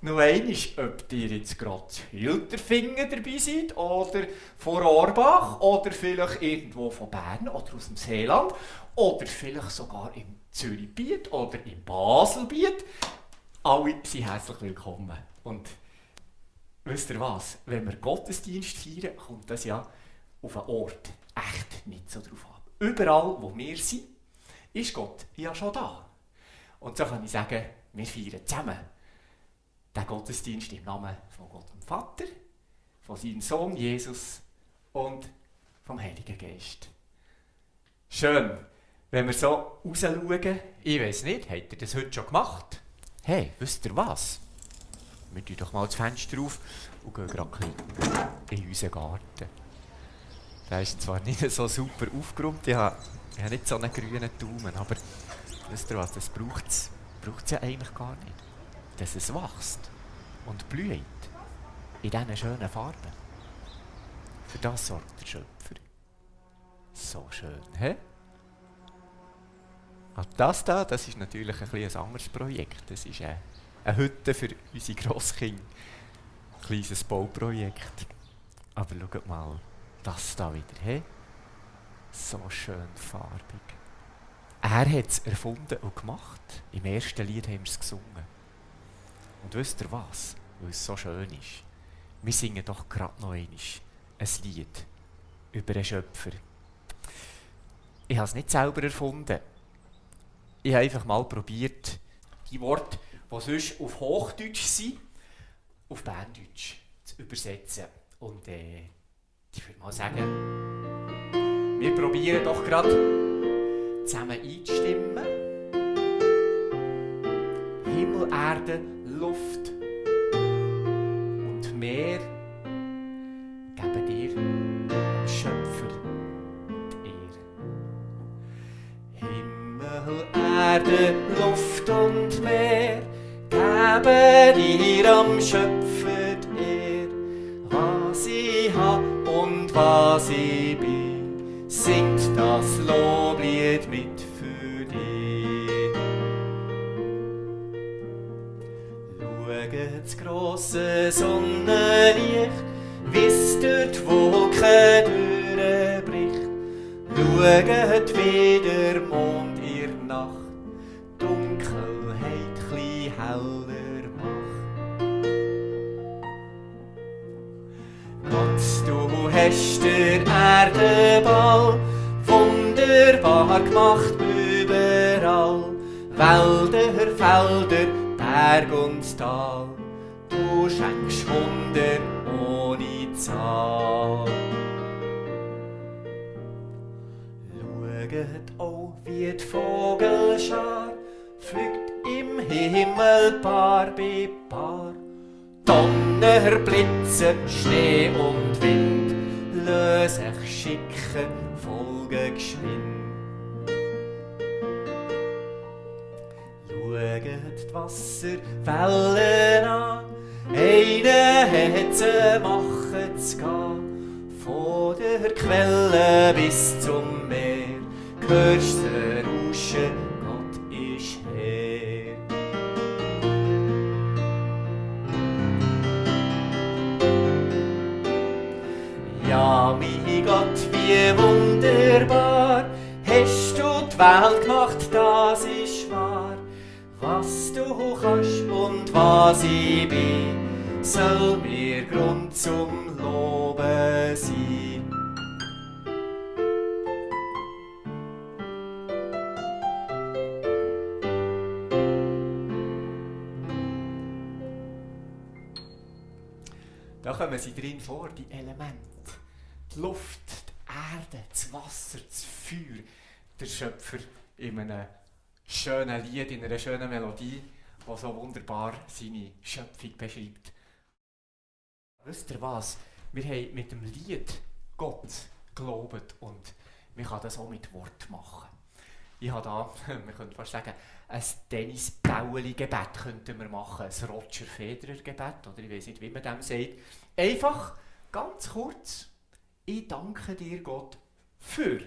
noch einmal, ob ihr jetzt gerade Hilterfingen dabei seid oder von Rohrbach oder vielleicht irgendwo von Bern oder aus dem Seeland oder vielleicht sogar im Zürichbiet oder im Baselbiet. Alle sind herzlich willkommen. Und wisst ihr was? Wenn wir Gottesdienst feiern, kommt das ja auf einen Ort echt nicht so drauf an. Überall, wo wir sind, ist Gott ja schon da. Und so kann ich sagen, wir feiern zusammen den Gottesdienst im Namen von Gott dem Vater, von seinem Sohn Jesus und vom Heiligen Geist. Schön, wenn wir so rausschauen. Ich weiss nicht, habt ihr das heute schon gemacht? Hey, wisst ihr was? Wir tun doch mal das Fenster auf und gehen gerade in unseren Garten. Der ist zwar nicht so super aufgeräumt, ich habe nicht so einen grünen Daumen, aber wisst ihr was, das braucht es ja eigentlich gar nicht. Dass es wächst und blüht in diesen schönen Farben. Für das sorgt der Schöpfer. So schön, hä? Das ist natürlich ein anderes Projekt. Das ist eine Hütte für unsere Grosskinder. Ein kleines Bauprojekt. Aber schaut mal, das da wieder, hä? So schön farbig. Er hat es erfunden und gemacht. Im ersten Lied haben wir es gesungen. Und wisst ihr was? Weil es so schön ist. Wir singen doch gerade noch einmal ein Lied über einen Schöpfer. Ich habe es nicht selber erfunden. Ich habe einfach mal probiert, die Worte, die sonst auf Hochdeutsch sind, auf Berndeutsch zu übersetzen. Und ich würde mal sagen, wir probieren doch gerade zusammen einzustimmen. Himmel, Erde, Luft und Meer geben dir, Schöpfer, die Ehre. Himmel, Erde, Luft und Meer geben dir am Schöpfer die Ehre. Was ich hab und was ich bin, singt das Loblied mit für dich. Schaut das grosse Sonnenlicht, wie's durch die Wolken durchbricht. Schaut wie der Mond in der Nacht Dunkelheit chli heller macht. Gott, du hast der Erde Ball wunderbar gemacht überall. Wälder, Felder, Berg und Tal, du schenkst Wunder ohne Zahl. Schaut auch, wie die Vogelschar fliegt im Himmel Paar bei Paar. Donner, Blitze, Schnee und Wind lösen sich schicken, folgen geschwind. Schaut die Wasserwellen an, eine hat sie machen zu gehen. Von der Quelle bis zum Meer hörst du rauschen, Gott ist Herr. Ja, mein Gott, wie wunderbar hast du die Welt gemacht, das ist wahr. Was du kannst und was ich bin, soll mir Grund zum Loben sein. Da kommen sie drin vor, die Elemente. Die Luft, die Erde, das Wasser, das Feuer. Der Schöpfer in einem schönen Lied, in einer schönen Melodie, die so wunderbar seine Schöpfung beschreibt. Wisst ihr was? Wir haben mit dem Lied Gott gelobt und man kann das auch mit Wort machen. Ich habe da, man könnte fast sagen, ein Dennis-Bauli-Gebet könnten wir machen, ein Roger-Federer-Gebet, oder ich weiß nicht, wie man dem sagt. Einfach, ganz kurz, ich danke dir, Gott, für.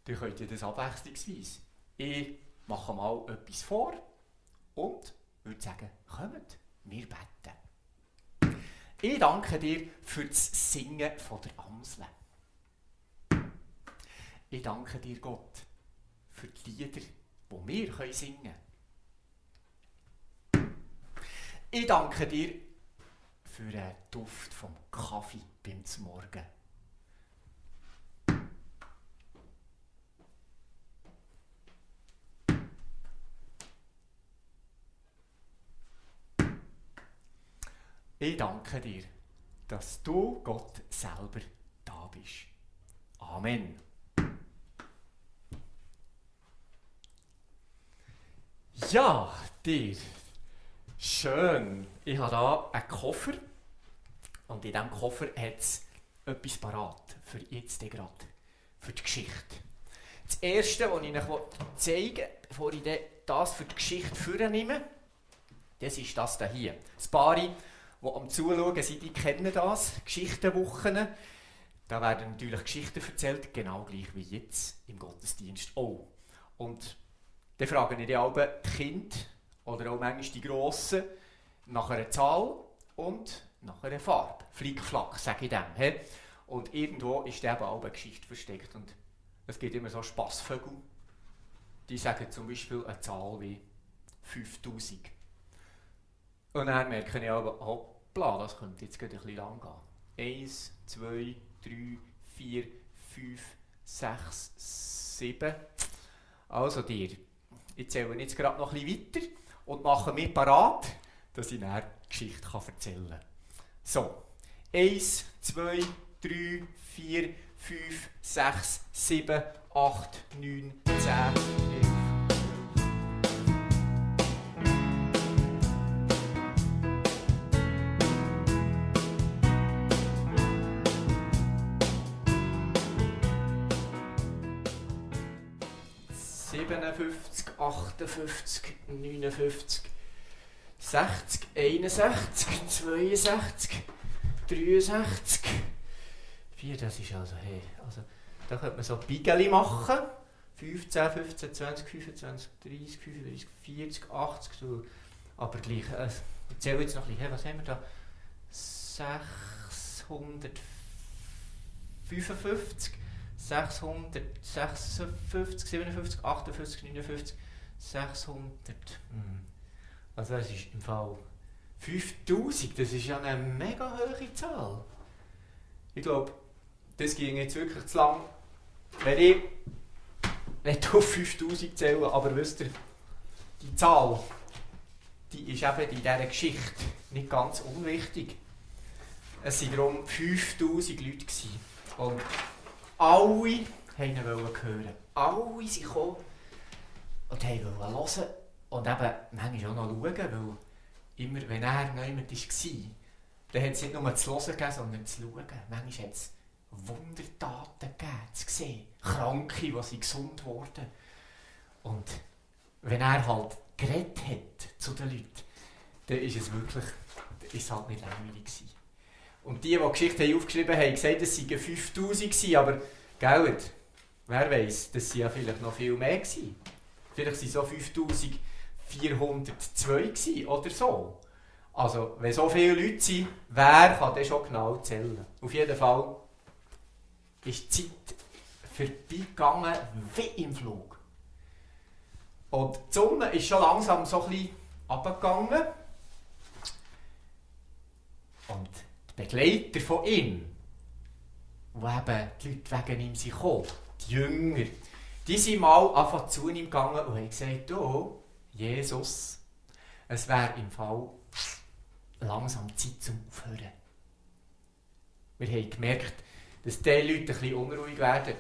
Dann könnt ihr das abwechslungsweise. Ich mache mal etwas vor und würde sagen, kommt, wir beten. Ich danke dir für das Singen von der Amsel. Ich danke dir, Gott, für die Lieder, die wir singen können. Ich danke dir für den Duft vom Kaffee beim Morgen. Ich danke dir, dass du, Gott, selber da bist. Amen. Ja, dir. Schön. Ich habe hier einen Koffer. Und in diesem Koffer hat es etwas parat. Für jetzt gerade. Für die Geschichte. Das Erste, was ich euch zeigen will, bevor ich das für die Geschichte vornehme, das ist das hier. Das Paari, die am Zuschauen sind, die kennen das. Geschichtenwochen. Da werden natürlich Geschichten erzählt, genau gleich wie jetzt im Gottesdienst auch. Und dann frage ich die alten Kinder oder auch manchmal die Grossen nach einer Zahl und nach einer Farbe. Flickflack, sage ich dem. He? Und irgendwo ist eben auch eine Geschichte versteckt. Und es gibt immer so Spassvögel, die sagen zum Beispiel eine Zahl wie 5000. Und dann merke ich aber, hoppla, das könnte jetzt gerade ein bisschen lang gehen. 1, 2, 3, 4, 5, 6, 7. Also dir. Ich zähle jetzt gerade noch ein bisschen weiter und mache mich parat, dass ich dann die Geschichte erzählen kann. So. 1, 2, 3, 4, 5, 6, 7, 8, 9, 10, 11. 57, 58, 59, 60, 61, 62, 63, 4, das ist also, hey, also da könnte man so Bigeli machen. 15, 15, 20, 25, 30, 35, 40, 80, so. Aber gleich, ich zähle jetzt noch ein bisschen, was haben wir da? 655, 656, 57, 58, 59, 600. Also das ist im Fall 5000, das ist ja eine mega hohe Zahl. Ich glaube, das ging jetzt wirklich zu lang, wenn ich nicht auf 5000 zählen, aber wisst ihr, die Zahl, die ist eben in dieser Geschichte nicht ganz unwichtig. Es waren darum 5000 Leute gewesen. Und alle wollten ihn hören. Alle sind gekommen und wollten hören. Und eben manchmal auch noch schauen, weil immer, wenn er niemand war, dann hat es nicht nur zu hören gegeben, sondern zu schauen. Manchmal hat es Wundertaten gegeben, zu sehen. Kranke, die sind gesund wurden. Und wenn er halt geredet hat zu den Leuten, dann ist es wirklich, ist halt nicht langweilig gewesen. Und die Geschichte aufgeschrieben haben, gesagt, es seien 5000 gewesen, aber gell, wer weiss, das waren ja vielleicht noch viel mehr gewesen. Vielleicht waren es so 5402 gewesen oder so. Also, wenn so viele Leute sind, wer kann das schon genau zählen? Auf jeden Fall ist die Zeit vorbeigegangen wie im Flug. Und die Sonne ist schon langsam so ein bisschen runtergegangen. Und die Begleiter von ihm, wo eben die Leute wegen ihm sind gekommen, die Jünger, die sind mal einfach zu ihm gegangen und haben gesagt, oh, Jesus, es wäre im Fall langsam Zeit zum Aufhören. Wir haben gemerkt, dass diese Leute ein bisschen unruhig werden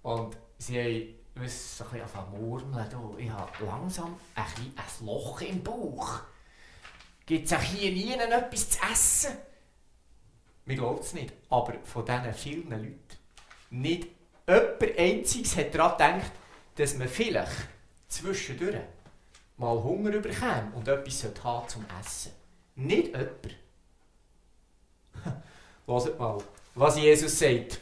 und sie haben so ein bisschen angefangen zu murmeln. Ich habe langsam ein Loch im Bauch. Gibt es hier nie etwas zu essen? Mir glaubt es nicht, aber von diesen vielen Leuten, nicht jemand einziges hat daran gedacht, dass man vielleicht zwischendurch mal Hunger bekommt und etwas haben zum Essen. Nicht jemand. Hört mal, was Jesus sagt.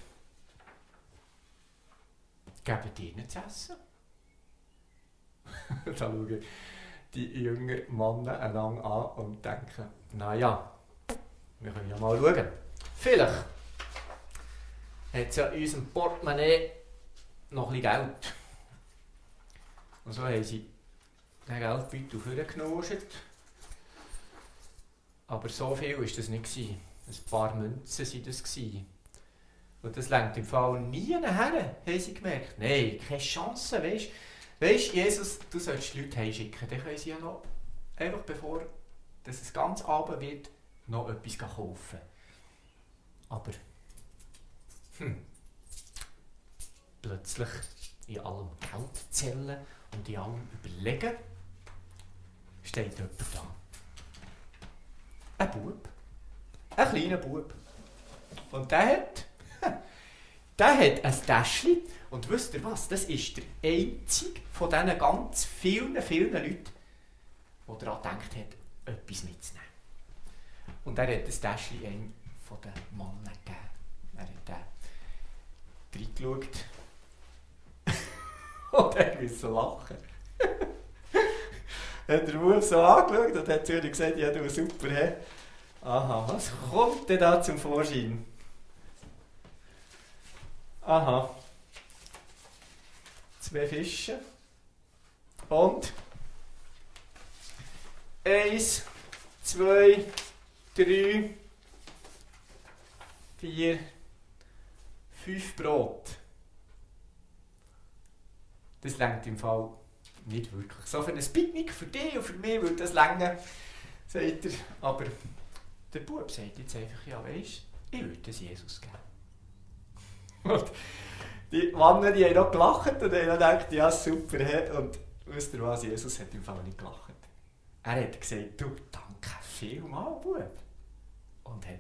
Gebt ihnen zu essen. Da schauen die jüngeren Männer einander an und denken, naja, wir können ja mal schauen. Vielleicht hat es ja in unserem Portemonnaie noch ein bisschen Geld. Und so haben sie den Geldbeutel vorgeknuscht. Aber so viel war das nicht. Ein paar Münzen waren das. Und das lenkt im Fall nie nachher, haben sie gemerkt. Nein, keine Chance, weisst du, Jesus, du sollst die Leute heimschicken. Dann können sie ja noch, einfach bevor es ganz Abend wird, noch etwas kaufen. Aber, plötzlich in allem Geld zählen und in allem überlegen, steht jemand da. Ein Bub. Ein kleiner Bub. Und der hat ein Täschchen. Und wisst ihr was? Das ist der einzige von diesen ganz vielen Leuten, der daran gedacht hat, etwas mitzunehmen. Und er hat das Täschchen einem von den Männern gegeben. Er hat reingeschaut. Und er musste lachen. Hat der Bub so angeschaut und hat zu ihm gesagt, ja du, super, hä? Aha, was kommt denn da zum Vorschein? Aha. 2 Fische. Und 1, 2, 3, 4, 5 Brot. Das reicht im Fall nicht wirklich. So für ein Picknick für dich und für mich würde das reichen, sagt er. Aber der Bub sagt jetzt einfach, ja weisst, ich würde es Jesus geben. Und die Männer, die haben noch gelacht und haben gedacht, ja super, he? Und wisst ihr was, Jesus hat im Fall nicht gelacht. Er hat gesagt, du, danke vielmals, Bub. Und hat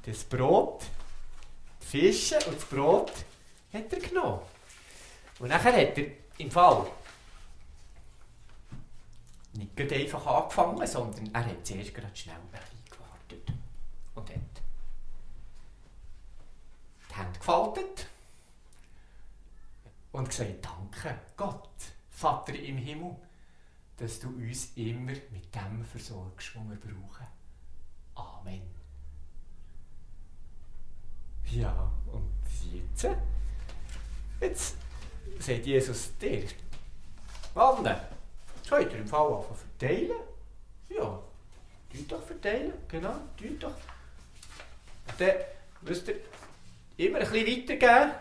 das Brot, die Fische und das Brot hat er genommen. Und nachher hat er im Fall nicht einfach angefangen, sondern er hat zuerst gerade schnell ein bisschen gewartet. Und hat die Hände gefaltet und gesagt, danke Gott, Vater im Himmel, dass du uns immer mit dem versorgst, was wir brauchen. Amen. Ja, und jetzt sagt Jesus dir, Mann, könnt ihr im Fall anfangen verteilen? Ja, tut doch verteilen, genau, tut doch. Und dann müsst ihr immer ein bisschen weitergeben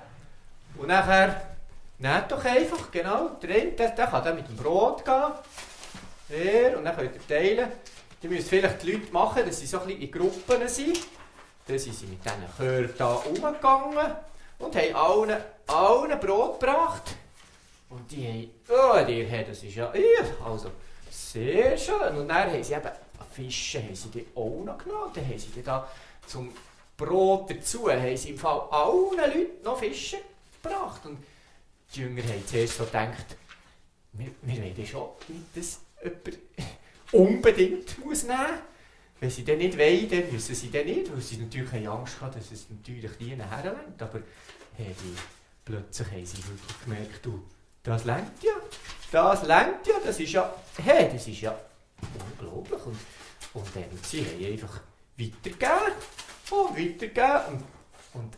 und nachher nehmt doch einfach, genau, der kann dann mit dem Brot gehen. Der, und dann könnt ihr teilen. Ihr müsst vielleicht die Leute machen, dass sie so ein bisschen in Gruppen sind. Dann sind sie mit diesen Körben hier rumgegangen und haben allen Brot gebracht. Und die haben, das ist ja, also sehr schön. Und dann haben sie eben Fische haben sie auch noch genommen. Dann haben sie da zum Brot dazu, haben sie im Fall allen Leuten noch Fische gebracht. Und die Jünger haben zuerst so gedacht, wir wollen schon nicht, dass jemand unbedingt muss nehmen muss. Wenn sie dann nicht wollen, dann müssen sie dann nicht, weil sie natürlich Angst haben, dass es natürlich nie herlenkt. Aber plötzlich haben sie wirklich gemerkt, du, das lenkt ja, das ist ja, das ist ja unglaublich. Und dann sie haben einfach weitergegeben und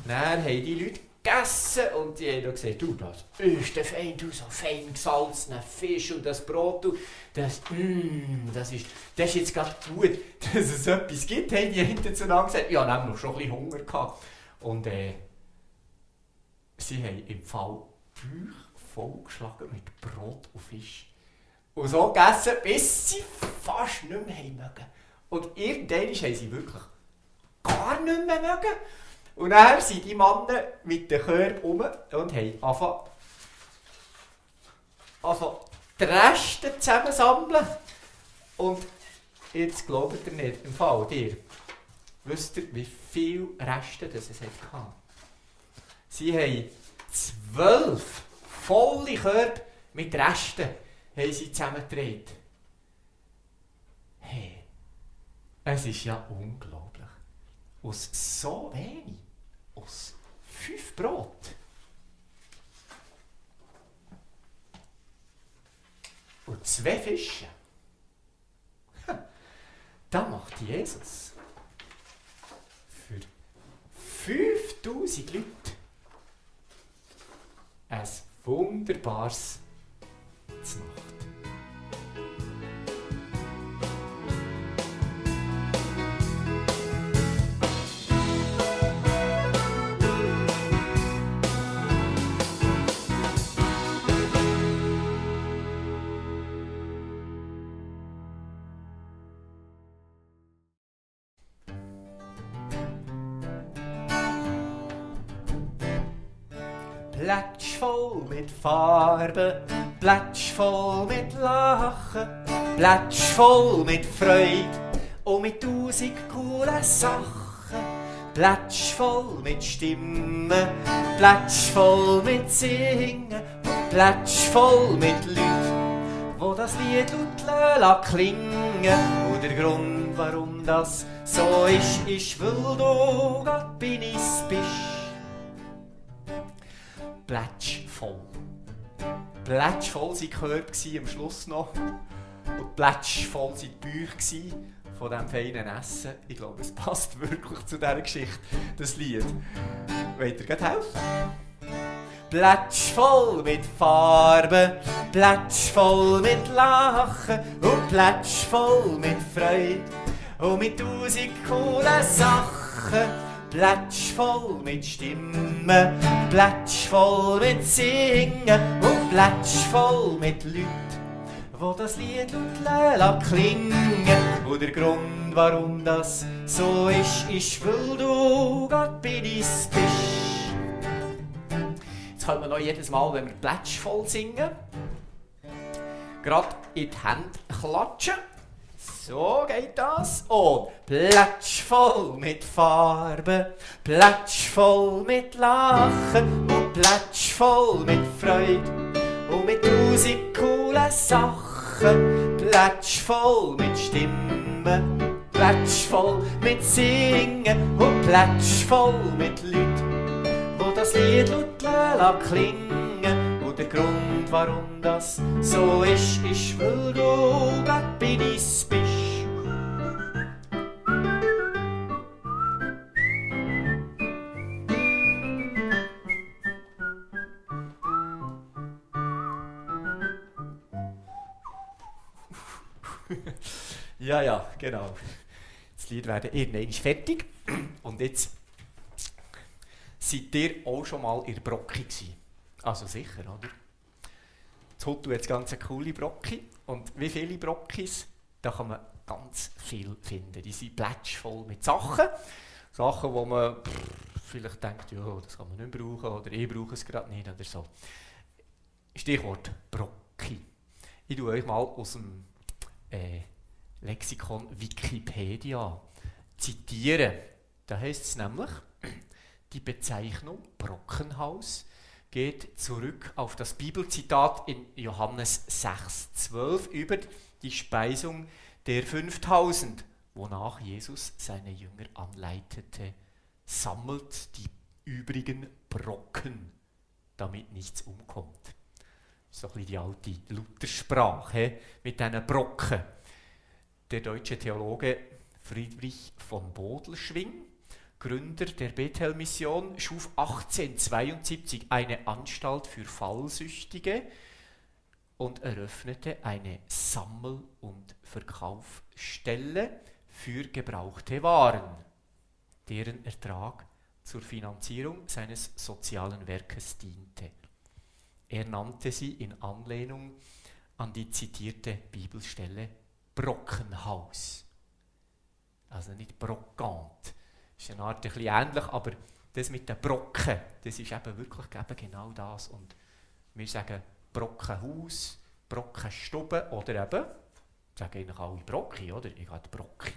dann haben die Leute gegessen und die haben gesagt, du, das ist der fein, du, so fein gesalzener Fisch und das Brot, du, das ist jetzt gerade gut, dass es etwas gibt, haben die hintereinander gesagt. Ja, dann haben wir schon ein bisschen Hunger gehabt. Und sie haben im Fall Bauch vollgeschlagen mit Brot und Fisch. Und so gegessen, bis sie fast nicht mehr mögen. Und irgendwann haben sie wirklich gar nicht mehr mögen. Und dann sind die Männer mit den Körben rum und haben angefangen die Reste zusammensammeln. Und jetzt glaubt ihr nicht, im Fall dir, wisst ihr, wie viele Reste das es hatte? Sie haben 12 volle Körbe mit Resten haben sie zusammengetragen. Hey, es ist ja unglaublich. Aus so wenig, aus 5 Brot. 2 Fische. Da macht Jesus für 5000 Leute ein wunderbares Znacht. Plätsch voll mit Farbe, Plätsch voll mit Lachen, Plätsch voll mit Freude und mit 1000 coolen Sachen. Plätsch voll mit Stimmen, Plätsch voll mit Singen und Plätsch voll mit Leuten, wo das Lied laut klingen. Und der Grund, warum das so ist, weil du grad bei uns bist. Plätschvoll. Plätschvoll waren die Körper am Schluss noch. Und plätschvoll waren die Bäuche von diesem feinen Essen. Ich glaube, es passt wirklich zu dieser Geschichte, das Lied. Wollt ihr gleich helfen? Plätschvoll mit Farben, plätschvoll mit Lachen und plätschvoll mit Freude und mit 1000 coolen Sachen. Plätschvoll mit Stimmen, plätschvoll mit Singen und plätschvoll mit Leuten, wo das Lied laut klingen. Und der Grund, warum das so ist, weil du grad bei uns bist. Jetzt können wir noch jedes Mal, wenn wir plätschvoll singen, gerade in die Hände klatschen. So geht das. Und plätschvoll mit Farbe, plätschvoll mit Lachen und plätschvoll mit Freude und mit 1000 coolen Sachen. Plätschvoll mit Stimmen, plätschvoll mit Singen und plätschvoll mit Leuten, wo das Lied laut klingen. Und der Grund, warum das so ist, weil du grad bei uns bist. Ja, genau. Das Lied wird irgendwann fertig. Und jetzt seid ihr auch schon mal in der Brocki gewesen. Also sicher, oder? Das Hotel hat ganz eine coole Brocki. Und wie viele Brockis? Da kann man ganz viel finden. Die sind plätschvoll mit Sachen. Sachen, wo man vielleicht denkt, ja, das kann man nicht brauchen oder ich brauche es gerade nicht oder so. Stichwort Brocki. Ich tue euch mal aus dem Lexikon Wikipedia zitieren. Da heißt es nämlich, die Bezeichnung Brockenhaus geht zurück auf das Bibelzitat in Johannes 6,12 über die Speisung der 5000, wonach Jesus seine Jünger anleitete, sammelt die übrigen Brocken, damit nichts umkommt. Das ist so ein bisschen die alte Luthersprache mit diesen Brocken. Der deutsche Theologe Friedrich von Bodelschwingh, Gründer der Bethel-Mission, schuf 1872 eine Anstalt für Fallsüchtige und eröffnete eine Sammel- und Verkaufsstelle für gebrauchte Waren, deren Ertrag zur Finanzierung seines sozialen Werkes diente. Er nannte sie in Anlehnung an die zitierte Bibelstelle Brockenhaus. Also nicht Brockant. Das ist eine Art ein bisschen ähnlich, aber das mit den Brocken, das ist eben wirklich genau das. Und wir sagen Brockenhaus, Brockenstube oder eben, sagen eigentlich alle Brocki, oder? Ich habe Brocki.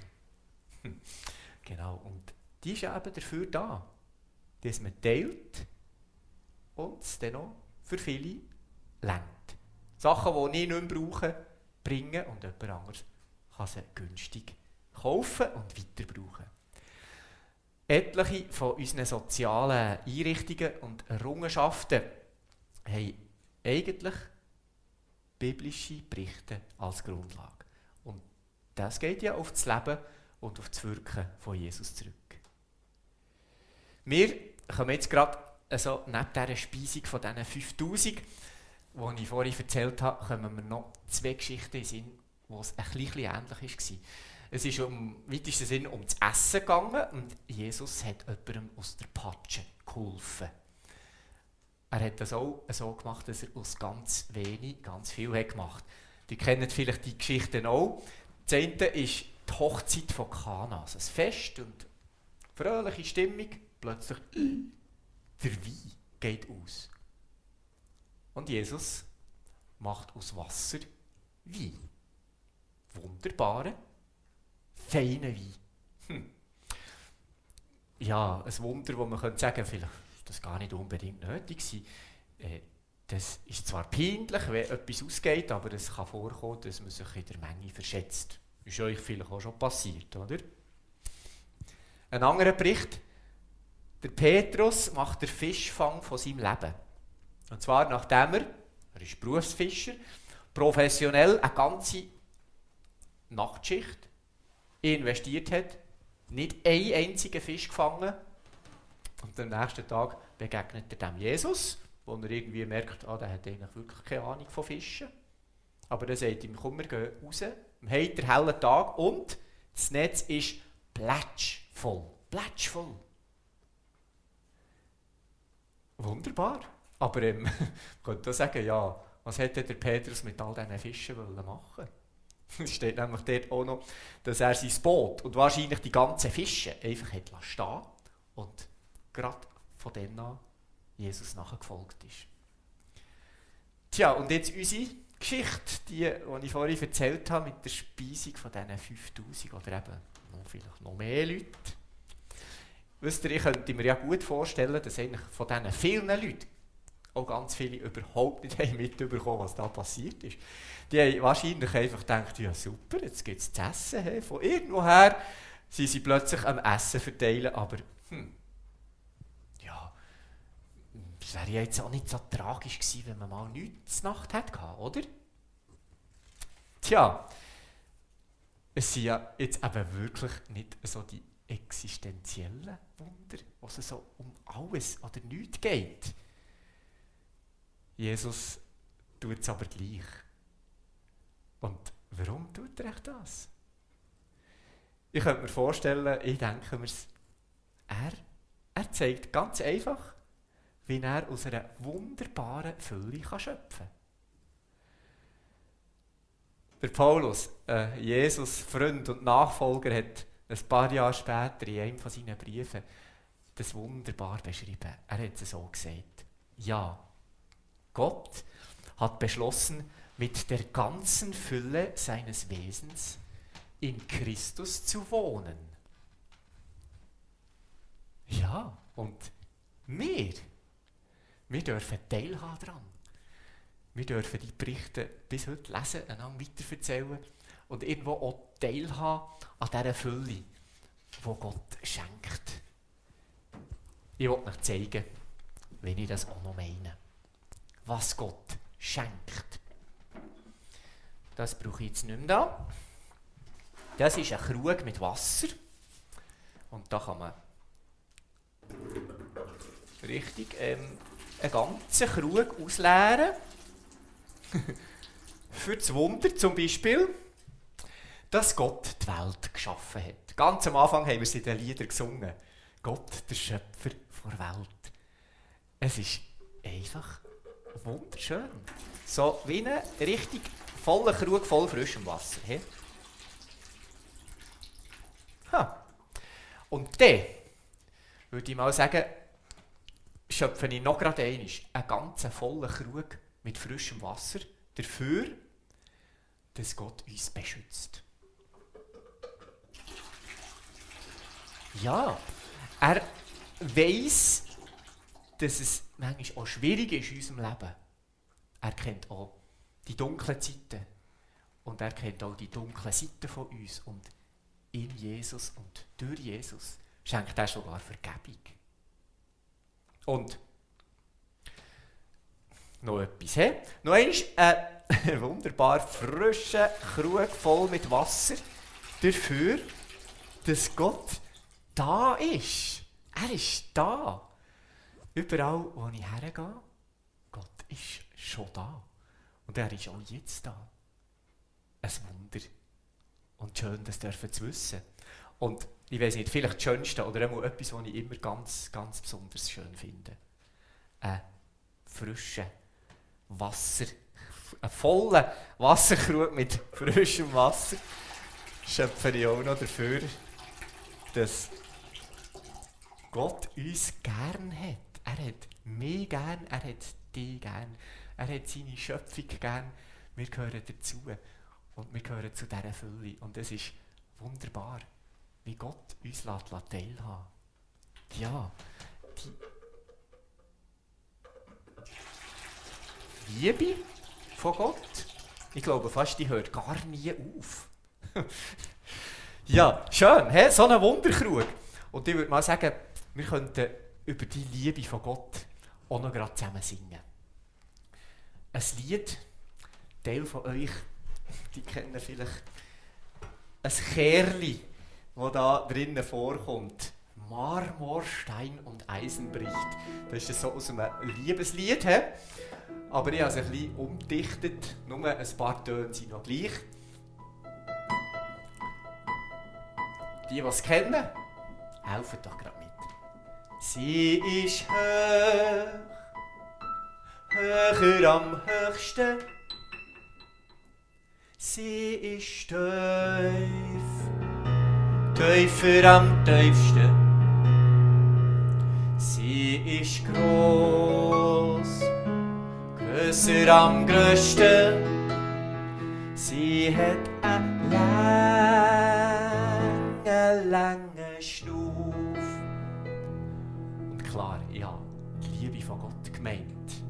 Genau, und die ist eben dafür da, dass man teilt und es dann auch für viele reicht. Sachen, die ich nicht mehr brauche, bringen und jemand anderes kann sie günstig kaufen und weiter brauchen. Etliche von unseren sozialen Einrichtungen und Errungenschaften haben eigentlich biblische Berichte als Grundlage. Und das geht ja auf das Leben und auf das Wirken von Jesus zurück. Wir kommen jetzt gerade neben dieser Speisung von diesen 5000, die ich vorhin erzählt habe, kommen wir noch 2 Geschichten in den Sinn, wo es ein bisschen ähnlich war. Es ist im weitesten Sinn um das Essen gegangen und Jesus hat jemandem aus der Patsche geholfen. Er hat das auch so gemacht, dass er aus ganz wenig ganz viel hat gemacht. Die kennen vielleicht die Geschichten auch. Das eine ist die Hochzeit von Kana. Also ein Fest und fröhliche Stimmung. Plötzlich der Wein geht aus. Und Jesus macht aus Wasser Wein. Wunderbare, feine Wein. Ja, ein Wunder, wo man könnte sagen, vielleicht ist das gar nicht unbedingt nötig gewesen. Das ist zwar peinlich, wenn etwas ausgeht, aber es kann vorkommen, dass man sich in der Menge verschätzt. Ist euch vielleicht auch schon passiert, oder? Ein anderer Bericht. Der Petrus macht den Fischfang von seinem Leben. Und zwar nachdem er ist Berufsfischer, professionell eine ganze Nachtschicht investiert hat, nicht einen einzigen Fisch gefangen. Und am nächsten Tag begegnet er dem Jesus, wo er irgendwie merkt, der hat eigentlich wirklich keine Ahnung von Fischen. Aber er sagt ihm, komm, wir gehen raus, am heiteren hellen Tag und das Netz ist plätschvoll. Plätschvoll. Wunderbar. Aber man könnte auch sagen, ja, was hätte der Petrus mit all diesen Fischen machen wollen? Es steht nämlich dort auch noch, dass er sein Boot und wahrscheinlich die ganzen Fische einfach hat stehen und gerade von dann an Jesus nachgefolgt ist. Tja, und jetzt unsere Geschichte, die ich vorhin erzählt habe, mit der Speisung von diesen 5000 oder eben vielleicht noch mehr Leute. Wisst ihr, ich könnte mir ja gut vorstellen, dass eigentlich von diesen vielen Leuten auch ganz viele überhaupt nicht mitbekommen, was da passiert ist. Die haben wahrscheinlich einfach gedacht, ja super, jetzt gibt es zu essen. Hey. Von irgendwoher sind sie plötzlich am Essen verteilen, aber ja, es wäre ja jetzt auch nicht so tragisch gewesen, wenn man mal nichts zur Nacht hätte, oder? Tja, es sind ja jetzt eben wirklich nicht so die existenziellen Wunder, wo es so um alles oder nichts geht. Jesus tut es aber gleich. Und warum tut er echt das? Ich könnte mir vorstellen, ich denke mir, er zeigt ganz einfach, wie er aus einer wunderbaren Fülle schöpfen kann. Der Paulus, Jesus Freund und Nachfolger, hat ein paar Jahre später in einem von seinen Briefen das wunderbar beschrieben. Er hat es so gesagt. Ja, Gott hat beschlossen, mit der ganzen Fülle seines Wesens in Christus zu wohnen. Ja, und wir dürfen teilhaben daran. Wir dürfen die Berichte bis heute lesen, einander weiterverzählen und irgendwo auch teilhaben an dieser Fülle, die Gott schenkt. Ich will euch zeigen, wie ich das auch noch meine. Was Gott schenkt. Das brauche ich jetzt nicht mehr da. Das ist ein Krug mit Wasser. Und da kann man richtig einen ganzen Krug ausleeren. Für das Wunder zum Beispiel, dass Gott die Welt geschaffen hat. Ganz am Anfang haben wir es in den Liedern gesungen. Gott, der Schöpfer der Welt. Es ist einfach wunderschön. So wie ein richtig voller Krug voll frischem Wasser. He? Und dann würde ich mal sagen, schöpfe ich noch gerade einmal einen ganzen vollen Krug mit frischem Wasser dafür, dass Gott uns beschützt. Ja, er weiss, dass es manchmal auch schwierig ist in unserem Leben. Er kennt auch die dunklen Zeiten und er kennt auch die dunklen Seiten von uns. Und in Jesus und durch Jesus schenkt er sogar Vergebung. Und noch etwas. Noch einmal wunderbar frischen Krug voll mit Wasser dafür, dass Gott da ist. Er ist da. Überall, wo ich hergehe, Gott ist schon da. Und er ist auch jetzt da. Ein Wunder. Und schön, das dürfen zu wissen. Und ich weiß nicht, vielleicht das Schönste oder auch etwas, was ich immer ganz, ganz besonders schön finde. Ein frischer Wasser, ein voller Wasserkrug mit frischem Wasser schöpfe ich auch noch dafür, dass Gott uns gern hat. Er hat mich gern, er hat dich gern, er hat seine Schöpfung gern. Wir gehören dazu und wir gehören zu dieser Fülle. Und es ist wunderbar, wie Gott uns teilhaben lässt. Ja, die Liebe von Gott, ich glaube fast, die hört gar nie auf. Ja, schön, he? So ein Wunderkrug. Und ich würde mal sagen, wir könnten über die Liebe von Gott auch noch gerade zusammen singen. Ein Lied, Teil von euch, die kennen vielleicht ein Kerli, das da drinnen vorkommt. Marmor, Stein und Eisen bricht. Das ist so aus einem Liebeslied. He? Aber ich habe es ein bisschen umdichtet. Nur ein paar Töne sind noch gleich. Die es kennen, helfen doch gerade mit. Sie ist hoch, höher am höchsten. Sie ist tief, tiefer am tiefsten. Sie ist gross, grösser am grössten. Sie hat einen langen Schnuff. Und klar, ich habe die Liebe von Gott gemeint.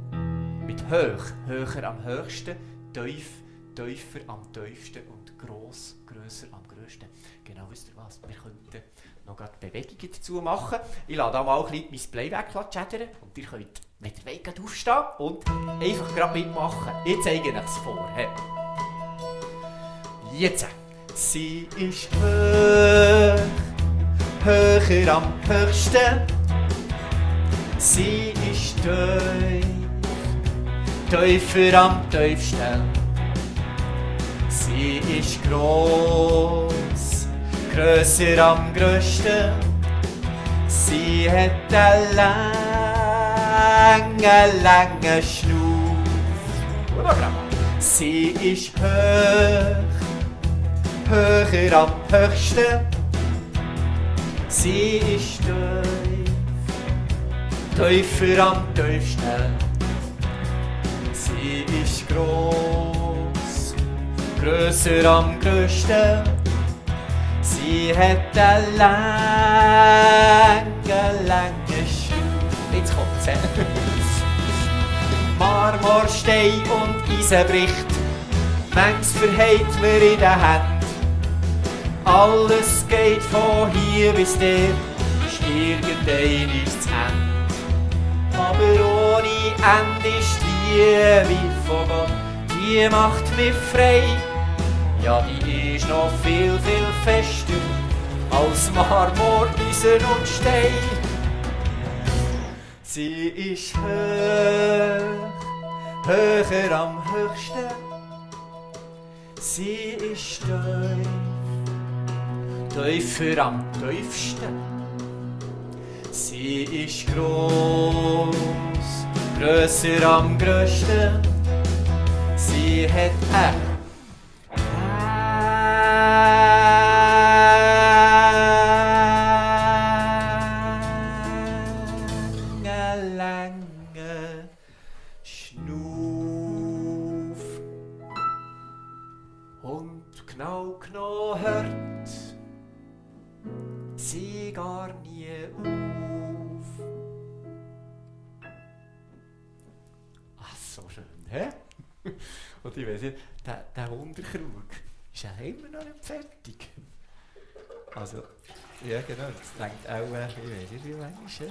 Mit hoch, höher am höchsten, tief, tiefer am tiefsten und gross, grösser am grössten. Genau, wisst ihr was? Wir könnten noch Bewegungen dazu machen. Ich lasse da mal ein bisschen mein Playback chattern und ihr könnt, wenn ihr wollt, aufstehen und einfach gerade mitmachen. Ich zeige euch es vor. He. Jetzt. Sie ist hoch, höher am höchsten. Sie ist tief, tiefer am tiefsten. Sie ist gross, grösser am grössten. Sie hat einen langen Schnuff. Sie ist hoch, höher am höchsten. Sie ist tief, tiefer am tiefsten. Sie ist gross, grösser am grössten. Sie hat einen langen Schnuff. Jetzt kommt's. Marmor, Stein und Eisen bricht, manches verhält mir in den Händen. Alles geht von hier bis der, ist irgendein zu Ende. Aber ohne Ende ist die Liebe von Gott, die macht mich frei. Ja, die ist noch viel, viel fester als Marmor, Eisen und Stein. Sie ist hoch, höher am höchsten. Sie ist tief, tiefer am tiefsten. Sie ist gross, grösser am grössten. Sie hat einen langen Schnuff. Und genau hört sie gar nie auf. Ach, so schön, hä? Und ich weiss nicht, der Wunderkrug ist ja immer noch nicht fertig. Also, ja genau, das denkt auch, ich weiß nicht, wie lange ist es.